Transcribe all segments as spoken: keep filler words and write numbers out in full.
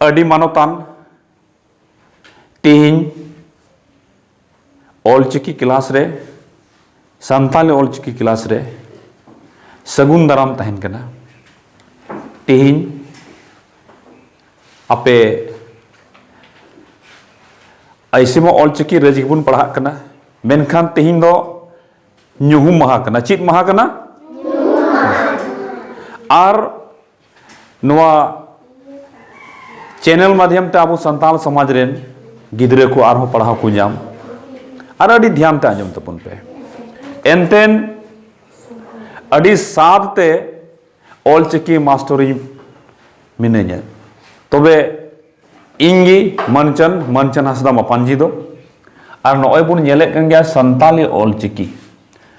ᱟᱹᱰᱤ ᱢᱟᱱᱚᱛᱟᱱ, ᱛᱮᱦᱮᱧ ᱚᱞᱪᱤᱠᱤ ᱠᱞᱟᱥ ᱨᱮ, ᱥᱟᱱᱛᱟᱞᱤ ᱚᱞᱪᱤᱠᱤ ᱠᱞᱟᱥ ᱨᱮ ᱥᱟᱹᱜᱩᱱ ᱫᱟᱨᱟᱢ ᱛᱟᱦᱮᱱ ᱠᱟᱱᱟ᱾ ᱛᱮᱦᱮᱧ ᱟᱯᱮ ᱟᱭᱥᱤᱢᱟ ᱚᱞᱪᱤᱠᱤ ᱨᱟᱹᱡᱽ ᱜᱮᱵᱚᱱ ᱯᱟᱲᱦᱟᱜ ᱠᱟᱱᱟ, ᱢᱮᱱᱠᱷᱟᱱ ᱛᱮᱦᱮᱧ ᱫᱚ ᱧᱩᱦᱩᱢ ᱢᱟᱦᱟ ᱠᱟᱱᱟ᱾ ᱪᱮᱫ ᱢᱟᱦᱟ ᱠᱟᱱᱟ? ᱟᱨ ᱱᱚᱣᱟ ᱪᱮᱱᱮᱞ ᱢᱟᱫᱷᱭᱚᱢ ᱛᱮ ᱟᱵᱚ ᱥᱟᱱᱛᱟᱲ ᱥᱚᱢᱟᱡᱽ ᱨᱮᱱ ᱜᱤᱫᱽᱨᱟᱹ ᱠᱚ ᱟᱨᱦᱚᱸ ᱯᱟᱲᱦᱟᱣ ᱠᱚ ᱧᱟᱢ, ᱟᱨ ᱟᱹᱰᱤ ᱫᱷᱮᱭᱟᱱ ᱛᱮ ᱟᱸᱡᱚᱢ ᱛᱟᱵᱚᱱ ᱯᱮ᱾ ᱮᱱᱛᱮᱱ ᱟᱹᱰᱤ ᱥᱟᱫ ᱛᱮ ᱚᱞᱪᱤᱠᱤ ᱢᱟᱥᱴᱚᱨᱤᱧ ᱢᱤᱱᱟᱹᱧᱟ᱾ ᱛᱚᱵᱮ ᱤᱧ ᱜᱮ ᱢᱟᱹᱱᱪᱟᱱ, ᱢᱟᱹᱱᱪᱟᱱ ᱦᱟᱸᱥᱫᱟ ᱢᱟᱯᱟᱱᱡᱤ ᱫᱚ᱾ ᱟᱨ ᱱᱚᱜᱼᱚᱭ ᱵᱚᱱ ᱧᱮᱞᱮᱫ ᱠᱟᱱ ᱜᱮᱭᱟ ᱥᱟᱱᱛᱟᱞᱤ ᱚᱞᱪᱤᱠᱤ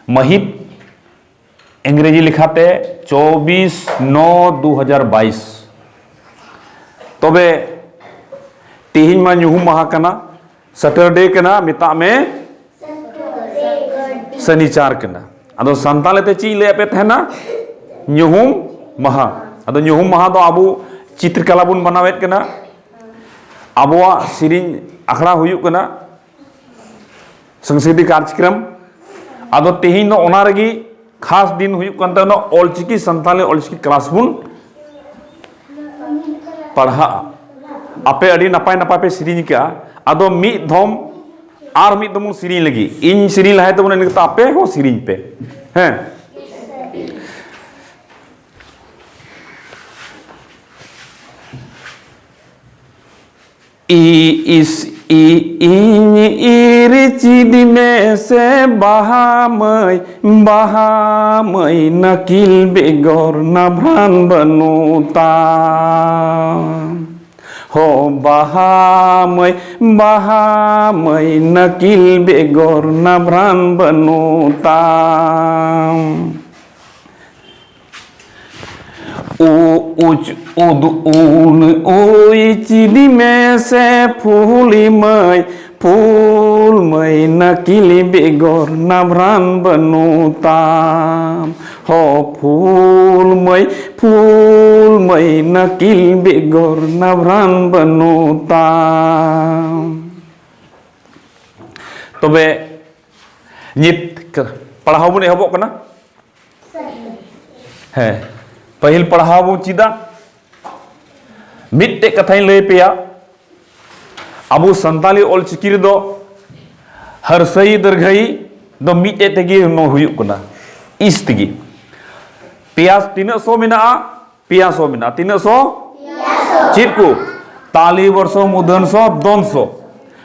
ᱢᱟᱹᱦᱤᱛ, ᱤᱝᱨᱮᱡᱤ ᱞᱮᱠᱟᱛᱮ ᱪᱚᱵᱵᱤᱥ ᱱᱚ ᱫᱩ ᱦᱟᱡᱟᱨ ᱵᱟᱭᱤᱥ᱾ ᱛᱚᱵᱮ ᱛᱮᱦᱮᱧ ᱢᱟ ᱧᱩᱦᱩᱢ ᱢᱟᱦᱟ ᱠᱟᱱᱟ, ᱥᱮᱴᱟᱨᱰᱮ ᱠᱟᱱᱟ, ᱢᱮᱛᱟᱜ ᱢᱮ ᱥᱟᱱᱤᱪᱟᱨ ᱠᱟᱱᱟ᱾ ᱟᱫᱚ ᱥᱟᱱᱛᱟᱲᱤ ᱛᱮ ᱪᱮᱫ ᱞᱟᱹᱭᱟᱫ ᱯᱮ ᱛᱟᱦᱮᱱᱟ? ᱧᱩᱦᱩᱢ ᱢᱟᱦᱟ᱾ ᱟᱫᱚ ᱧᱩᱦᱩᱢ ᱢᱟᱦᱟ ᱫᱚ ᱟᱵᱚ ᱪᱤᱛᱨᱤᱠᱟᱞᱟ ᱵᱚᱱ ᱢᱟᱱᱟᱣᱮᱫ ᱠᱟᱱᱟ, ᱟᱵᱚᱣᱟᱜ ᱥᱮᱨᱮᱧ ᱟᱠᱷᱲᱟ ᱦᱩᱭᱩᱜ ᱠᱟᱱᱟ, ᱥᱟᱝᱥᱠᱨᱤᱛᱤᱠ ᱠᱟᱨᱡᱚᱠᱨᱚᱢ᱾ ᱟᱫᱚ ᱛᱮᱦᱮᱧ ᱫᱚ ᱚᱱᱟ ᱨᱮᱜᱮ ᱠᱷᱟᱥ ᱫᱤᱱ ᱦᱩᱭᱩᱜ ᱠᱟᱱ ᱛᱟᱵᱚᱱᱟ, ᱚᱞᱪᱤᱠᱤ, ᱥᱟᱱᱛᱟᱲᱤ ᱚᱞᱪᱤᱠᱤ ᱠᱞᱟᱥ ᱵᱚᱱ ᱯᱟᱲᱦᱟᱜᱼᱟ᱾ ᱟᱯᱮ ᱟᱹᱰᱤ ᱱᱟᱯᱟᱭ ᱱᱟᱯᱟᱭ ᱯᱮ ᱥᱮᱨᱮᱧ ᱠᱟᱜᱼᱟ᱾ ᱟᱫᱚ ᱢᱤᱫ ᱫᱷᱚᱢ ᱟᱨ ᱢᱤᱫ ᱫᱷᱚᱢ ᱵᱚᱱ ᱥᱮᱨᱮᱧ ᱞᱟᱹᱜᱤᱫ, ᱤᱧ ᱥᱮᱨᱮᱧ ᱞᱟᱦᱟᱭ ᱛᱟᱵᱚᱱᱟ, ᱤᱱᱟᱹ ᱠᱟᱛᱮ ᱟᱯᱮ ᱦᱚᱸ ᱥᱮᱨᱮᱧ ᱯᱮ᱾ ᱦᱮᱸ᱾ ᱤ ᱤᱥ ᱤ ᱤᱧ ᱤᱨ ᱪᱤᱫ ᱢᱮ ᱥᱮ ᱵᱟᱦᱟ ᱢᱟᱹᱭ, ᱵᱟᱦᱟ ᱢᱟᱹᱭ, ᱱᱟᱹᱠᱤᱞ ᱵᱮᱜᱚᱨ ᱱᱟᱵᱷᱨᱟᱱ ᱵᱟᱹᱱᱩᱜ ᱛᱟᱢ᱾ ᱦᱚ ᱵᱟᱦᱟ ᱢᱟᱹᱭ, ᱵᱟᱦᱟ ᱢᱟᱹᱭ, ᱱᱟᱹᱠᱤᱞ ᱵᱮᱜᱚᱨ ᱱᱟᱵᱷᱨᱟᱱ ᱵᱟᱹᱱᱩᱜ ᱛᱟᱢ᱾ ᱩ ᱩᱪ ᱩᱫ ᱩᱱ ᱩᱭ ᱪᱤᱫᱤ ᱢᱮ ᱥᱮ ᱯᱷᱩᱞᱤ ᱢᱟᱹᱭ, ᱯᱷᱩᱞ ᱢᱟᱹᱭ, ᱱᱟᱹᱠᱤᱞᱤ ᱵᱮᱜᱚᱨ ᱱᱟᱵᱷᱨᱟᱱ ᱵᱟᱹᱱᱩᱜ ᱛᱟᱢ᱾ ᱦᱚ ᱯᱷᱩᱞ ᱢᱟᱹᱭ, ᱯᱷᱩᱞ ᱢᱟᱹᱭ, ᱱᱟᱹᱠᱤᱞ ᱵᱮᱜᱚᱨ ᱱᱟᱵᱷᱨᱟᱱ ᱵᱟᱹᱱᱩᱜ ᱛᱟᱢ᱾ ᱛᱚᱵᱮ ᱱᱤᱛ ᱯᱟᱲᱦᱟᱣ ᱵᱚᱱ ᱮᱦᱚᱵᱚᱜ ᱠᱟᱱᱟ᱾ ᱦᱮᱸ, ᱯᱟᱹᱦᱤᱞ ᱯᱟᱲᱦᱟᱣ ᱵᱚᱱ ᱪᱮᱫᱟ᱾ ᱢᱤᱫᱴᱮᱡ ᱠᱟᱛᱷᱟᱧ ᱞᱟᱹᱭ ᱯᱮᱭᱟ, ᱟᱵᱚ ᱥᱟᱱᱛᱟᱞᱤ ᱚᱞᱪᱤᱠᱤ ᱨᱮᱫᱚ ᱦᱟᱹᱨᱥᱟᱹᱭᱤ ᱫᱟᱹᱨᱜᱷᱟᱹᱭᱤ ᱫᱚ ᱢᱤᱫᱴᱮᱡ ᱛᱮᱜᱮ ᱱᱚ ᱦᱩᱭᱩᱜ ᱠᱟᱱᱟ, ᱤᱥ ᱛᱮᱜᱮ᱾ ᱯᱮᱭᱟ, ᱛᱤᱱᱟᱹᱜ ᱥᱚ ᱢᱮᱱᱟᱜᱼᱟ? ᱯᱮᱭᱟ ᱥᱚ ᱢᱮᱱᱟᱜᱼᱟ᱾ ᱛᱤᱱᱟᱹᱜ ᱥᱚ? ᱪᱮᱫ ᱠᱚ? ᱛᱟᱞᱤ ᱵᱚᱨᱥᱚ, ᱢᱩᱫᱷᱟᱹᱱ ᱥᱚ, ᱫᱚᱱ ᱥᱚ᱾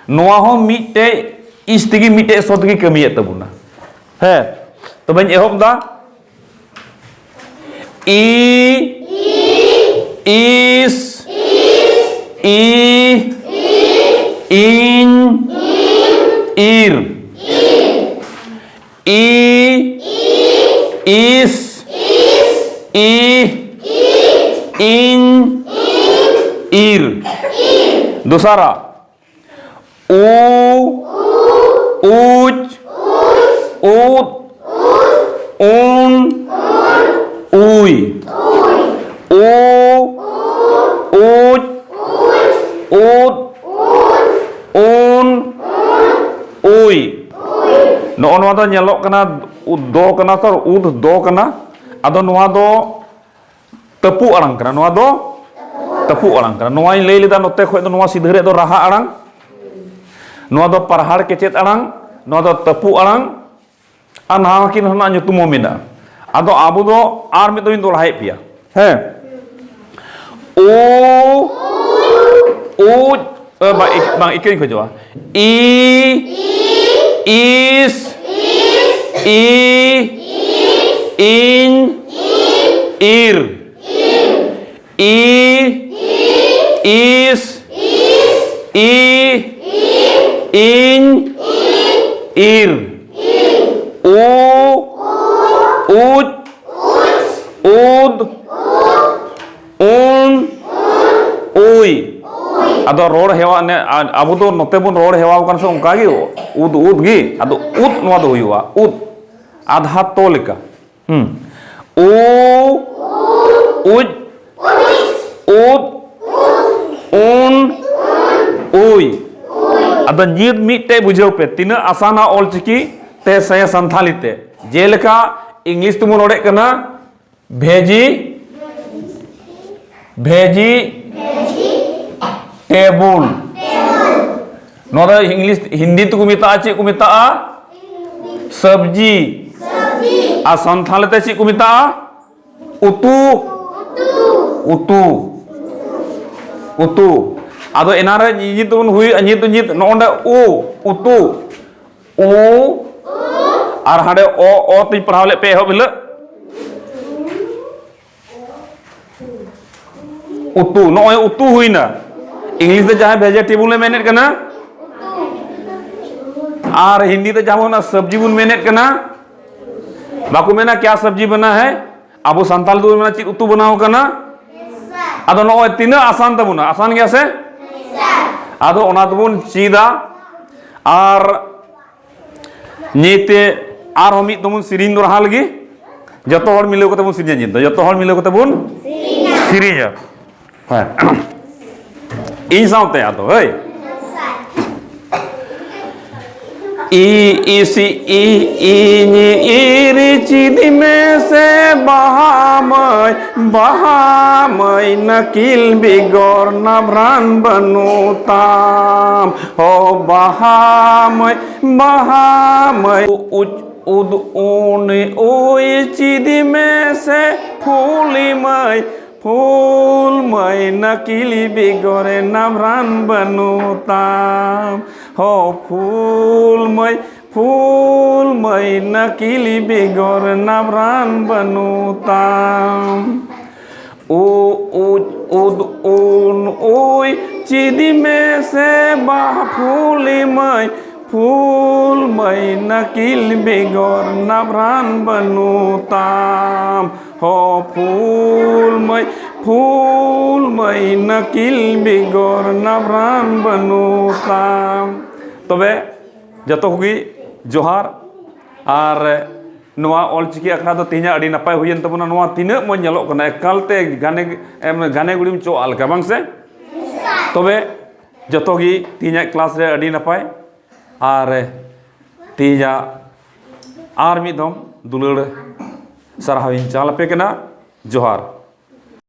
ᱱᱚᱣᱟ ᱦᱚᱸ ᱢᱤᱫᱴᱮᱡ ᱤᱥ ᱛᱮᱜᱮ, ᱢᱤᱫᱴᱮᱡ ᱥᱚ ᱛᱮᱜᱮ ᱠᱟᱹᱢᱤᱭᱮᱫ ᱛᱟᱵᱚᱱᱟ᱾ ᱦᱮᱸ, ᱛᱚᱵᱮᱧ ᱮᱦᱚᱵ ᱫᱟ᱾ ᱤ, ᱤᱥ, ᱤ, ᱤᱧ, ᱤᱨ᱾ ᱤ, ᱤᱥ, ᱤ, ᱤᱧ, ᱤᱨ᱾ ᱫᱚᱥᱟᱨᱟ, ᱩ, ᱩᱪ, ᱩᱫ, ᱩᱱ, ᱩᱭ᱾ ᱩ, ᱩᱪ, ᱩᱫ, ᱩᱱ, ᱩᱭ᱾ ᱱᱚᱜᱼᱚ ᱱᱚᱣᱟ ᱫᱚ ᱧᱮᱞᱚᱜ ᱠᱟᱱᱟ, ᱩᱫ ᱫᱚ ᱠᱟᱱᱟ ᱛᱚ, ᱩᱫ ᱫᱚ ᱠᱟᱱᱟ᱾ ᱟᱫᱚ ᱱᱚᱣᱟ ᱫᱚ ᱛᱟᱹᱯᱩ ᱟᱲᱟᱝ ᱠᱟᱱᱟ, ᱱᱚᱣᱟ ᱫᱚ ᱛᱟᱹᱯᱩ ᱟᱲᱟᱝ ᱠᱟᱱᱟ᱾ ᱱᱚᱣᱟᱧ ᱞᱟᱹᱭ ᱞᱮᱫᱟ, ᱱᱚᱛᱮ ᱠᱷᱚᱡ ᱫᱚ ᱱᱚᱣᱟ ᱥᱤᱫᱷᱟᱹ ᱨᱮᱭᱟᱜ ᱫᱚ ᱨᱟᱦᱟ ᱟᱲᱟᱝ, ᱱᱚᱣᱟ ᱫᱚ ᱯᱟᱨᱦᱟᱲ ᱠᱮᱪᱮᱫ ᱟᱲᱟᱝ, ᱱᱚᱣᱟ ᱫᱚ ᱛᱟᱹᱯᱩ ᱟᱲᱟᱝ, ᱟᱨ ᱱᱟᱣᱟ ᱠᱤᱱ ᱨᱮᱱᱟᱜ ᱧᱩᱛᱩᱢ ᱦᱚᱸ ᱢᱮᱱᱟᱜᱼᱟ᱾ ᱟᱫᱚ ᱟᱵᱚ ᱫᱚ ᱟᱨ ᱢᱤᱫ ᱫᱚᱢ ᱤᱧ ᱫᱚᱦᱲᱟᱭᱮᱫ ᱯᱮᱭᱟ, ᱦᱮᱸ? ᱩ, ᱩᱪ, ᱮ, ᱵᱟ-, ᱤᱠ-, ᱵᱟᱝ, ᱤᱠᱟᱹᱧ ᱠᱷᱚᱡᱚᱜᱼᱟ᱾ ᱤ, ᱤᱥ, ᱤ, ᱤᱧ, ᱤᱨ᱾ ᱤ, ᱤᱥ, ᱤ, ᱤᱧ, ᱤᱨ᱾ ᱩ, ᱩᱪ, ᱩᱫ, ᱩᱱ, ᱩᱭ᱾ ᱟᱫᱚ ᱨᱚᱲ ᱦᱮᱣᱟ ᱱᱮ-, ᱟ-, ᱟᱵᱚ ᱫᱚ ᱱᱚᱛᱮ ᱵᱚᱱ ᱨᱚᱲ ᱦᱮᱣᱟ ᱟᱠᱟᱱᱟ ᱥᱮ, ᱚᱱᱠᱟ ᱜᱮ ᱩᱫ, ᱩᱫ ᱜᱮ᱾ ᱟᱫᱚ ᱩᱫ ᱱᱚᱣᱟ ᱫᱚ ᱦᱩᱭᱩᱜᱼᱟ, ᱩᱫ᱾ ᱟᱫᱷᱟ ᱛᱚ ᱞᱮᱠᱟ᱾ ᱦᱩᱸ᱾ ᱩ, ᱩᱡ, ᱩᱫ, ᱩᱱ, ᱩᱭ᱾ ᱟᱫᱚ ᱧᱤᱫ ᱢᱤᱫᱴᱮᱡ ᱵᱩᱡᱷᱟᱹᱣ ᱯᱮ, ᱛᱤᱱᱟᱹᱜ ᱟᱥᱟᱱᱟ ᱚᱞ ᱪᱤᱠᱤ ᱛᱮ ᱥᱮ ᱥᱟᱱᱛᱷᱟᱞᱤ ᱛᱮ᱾ ᱡᱮᱞᱮᱠᱟ ᱤᱝᱞᱤᱥ ᱛᱮᱵᱚᱱ ᱨᱚᱲᱮᱫ ᱠᱟᱱᱟ ᱵᱷᱮᱡᱤ, ᱵᱷᱮᱡᱤ, ᱴᱮᱵᱩᱞ᱾ ᱱᱚᱣᱟ ᱫᱚ ᱤᱝᱞᱤᱥ, ᱦᱤᱱᱫᱤ ᱛᱮᱠᱚ ᱢᱮᱛᱟᱜᱼᱟ, ᱪᱮᱫ ᱠᱚ ᱢᱮᱛᱟᱜᱼᱟ? ᱥᱚᱵᱽᱡᱤ᱾ ᱟᱨ ᱥᱟᱱᱛᱷᱟᱞᱤ ᱛᱮ ᱪᱮᱫ ᱠᱚ ᱢᱮᱛᱟᱜᱼᱟ? ᱩᱛᱩ᱾ ᱩᱛᱩ᱾ ᱩᱛᱩ᱾ ᱟᱫᱚ ᱮᱱᱟᱱ ᱨᱮ ᱧᱤᱫ ᱫᱚᱵᱚᱱ ᱦᱩᱭᱩᱜᱼᱟ, ᱧᱤᱫ ᱫᱚ ᱧᱤᱫ, ᱱᱚᱜᱼᱚ ᱱᱚᱰᱮ ᱩ, ᱩᱛᱩ᱾ ᱩ᱾ ᱟᱨ ᱦᱟᱸᱰᱮ ᱚ, ᱚ ᱛᱤᱧ ᱯᱟᱲᱦᱟᱣ ᱞᱮᱫ ᱯᱮ ᱮᱦᱚᱵ ᱦᱤᱞᱳᱜ᱾ ᱩᱛᱩ, ᱱᱚᱜᱼᱚᱭ ᱩᱛᱩ ᱦᱩᱭᱱᱟ᱾ ᱤᱝᱞᱤᱥ ᱛᱮ ᱡᱟᱦᱟᱸ ᱵᱷᱮᱡᱮᱴᱮᱵᱩᱞ ᱮ ᱢᱮᱱᱮᱫ ᱠᱟᱱᱟ, ᱟᱨ ᱦᱤᱱᱫᱤ ᱛᱮ ᱡᱟᱦᱟᱸ ᱚᱱᱟ ᱥᱚᱵᱽᱡᱤ ᱵᱚᱱ ᱢᱮᱱᱮᱫ ᱠᱟᱱᱟ, ᱵᱟᱠᱚ ᱢᱮᱱᱟ ᱠᱭᱟ ᱥᱚᱵᱽᱡᱤ ᱵᱟᱱᱟ ᱦᱟᱭ? ᱟᱵᱚ ᱥᱟᱱᱛᱟᱲ ᱫᱚᱵᱚᱱ ᱢᱮᱱᱟ ᱪᱮᱫ ᱩᱛᱩ ᱵᱮᱱᱟᱣ ᱠᱟᱱᱟ? ᱟᱫᱚ ᱱᱚᱜᱼᱚᱭ ᱛᱤᱱᱟᱹᱜ ᱟᱥᱟᱱ ᱛᱟᱵᱚᱱᱟ, ᱟᱥᱟᱱ ᱜᱮᱭᱟ ᱥᱮ? ᱟᱫᱚ ᱚᱱᱟ ᱫᱚᱵᱚᱱ ᱪᱮᱫᱟ᱾ ᱟᱨ ᱱᱤᱛ ᱟᱨᱦᱚᱸ ᱢᱤᱫ ᱫᱚᱢ ᱵᱚᱱ ᱥᱮᱨᱮᱧ ᱫᱚᱦᱲᱟ ᱞᱟᱹᱜᱤᱫ᱾ ᱡᱚᱛᱚ ᱦᱚᱲ ᱢᱤᱞᱟᱹᱣ ᱠᱟᱛᱮ ᱵᱚᱱ ᱥᱮᱨᱮᱧᱟ᱾ ᱱᱤᱛ ᱫᱚ ᱡᱚᱛᱚ ᱦᱚᱲ ᱢᱤᱞᱟᱹᱣ ᱠᱟᱛᱮ ᱵᱚᱱ ᱥᱮᱨᱮᱧᱟ᱾ ᱦᱮᱸ᱾ ᱤᱧ ᱥᱟᱶᱛᱮ ᱟᱫᱚ, ᱦᱳᱭ᱾ ᱤ ᱤᱥᱤ ᱤ ᱤᱧ ᱤᱨᱤᱪᱤᱫᱤ ᱢᱮᱥᱮ ᱵᱟᱦᱟ ᱢᱟᱹᱭ, ᱵᱟᱦᱟ ᱢᱟᱹᱭ ᱱᱟᱹᱠᱤᱞ ᱵᱮᱜᱚᱨ ᱱᱟᱵᱷᱨᱟᱱ ᱵᱟᱹᱱᱩᱜ ᱛᱟᱢ᱾ ᱦᱚ ᱵᱟᱦᱟ ᱢᱟᱹᱭ, ᱵᱟᱦᱟ ᱢᱟᱹᱭ, ᱩᱪ ᱩᱫ ᱩᱱᱤ ᱩᱭ ᱪᱤᱫᱤ ᱢᱮᱥᱮ ᱯᱷᱩᱞᱤ ᱢᱟᱹᱭ, ᱯᱷᱩᱞ ᱢᱟᱹᱭ ᱱᱟᱹᱠᱤᱞ ᱵᱮᱜᱚᱨ ᱱᱟᱵᱷᱨᱟᱱ ᱵᱟᱹᱱᱩᱜ ᱛᱟᱢ᱾ ᱦᱚ ᱯᱷᱩᱞ ᱢᱟᱹᱭ, ᱯᱷᱩᱞ ᱢᱟᱹᱭ ᱱᱟᱹᱠᱤᱞ ᱵᱮᱜᱚᱨ ᱱᱟᱵᱷᱨᱟᱱ ᱵᱟᱹᱱᱩᱜ ᱛᱟᱢ᱾ ᱩ ᱩᱪ ᱩᱫ ᱩᱱ ᱩᱭ ᱪᱤᱫᱤ ᱢᱮᱥᱮ ᱵᱟᱦᱟ ᱯᱷᱩᱞᱤ ᱢᱟᱹᱭ, ᱯᱷᱩᱞ ᱢᱟᱹᱭ ᱱᱟᱹᱠᱤᱞ ᱵᱮᱜᱚᱨ ᱱᱟᱵᱷᱨᱟᱱ ᱵᱟᱹᱱᱩᱜ ᱛᱟᱢ᱾ ᱦᱚ ᱯᱷᱩᱞ ᱢᱟᱹᱭ, ᱯᱷᱩᱞ ᱢᱟᱹᱭ ᱱᱟᱹᱠᱤᱞ ᱵᱮᱜᱚᱨ ᱱᱟᱵᱷᱨᱟᱱ ᱵᱟᱹᱱᱩᱜ ᱛᱟᱢ᱾ ᱛᱚᱵᱮ ᱡᱚᱛᱚ ᱠᱚᱜᱮ ᱡᱚᱦᱟᱨ᱾ ᱟᱨ ᱱᱚᱣᱟ ᱚᱞᱪᱤᱠᱤ ᱟᱠᱷᱲᱟ ᱫᱚ ᱛᱮᱦᱮᱧᱟᱜ ᱟᱹᱰᱤ ᱱᱟᱯᱟᱭ ᱦᱩᱭᱮᱱ ᱛᱟᱵᱚᱱᱟ᱾ ᱱᱚᱣᱟ ᱛᱤᱱᱟᱹᱜ ᱢᱚᱡᱽ ᱧᱮᱞᱚᱜ ᱠᱟᱱᱟ, ᱮᱠᱟᱞᱛᱮ ᱜᱟᱱᱮ ᱮᱢ, ᱜᱟᱱᱮ ᱜᱩᱲᱤᱢ ᱪᱚᱜ ᱟᱜ ᱞᱮᱠᱟ, ᱵᱟᱝ ᱥᱮ? ᱛᱚᱵᱮ ᱡᱚᱛᱚ ᱜᱮ ᱛᱮᱦᱮᱧᱟᱜ ᱠᱞᱟᱥ ᱨᱮ ᱟᱹᱰᱤ ᱱᱟᱯᱟᱭ, ᱟᱨ ᱛᱮᱦᱮᱧᱟᱜ ᱟᱨ ᱢᱤᱫ ᱫᱚᱢ ᱫᱩᱞᱟᱹᱲ ᱥᱟᱨᱦᱟᱣ ᱤᱧ ᱪᱟᱞ ᱟᱯᱮ ᱠᱟᱱᱟ᱾ ᱡᱚᱦᱟᱨ᱾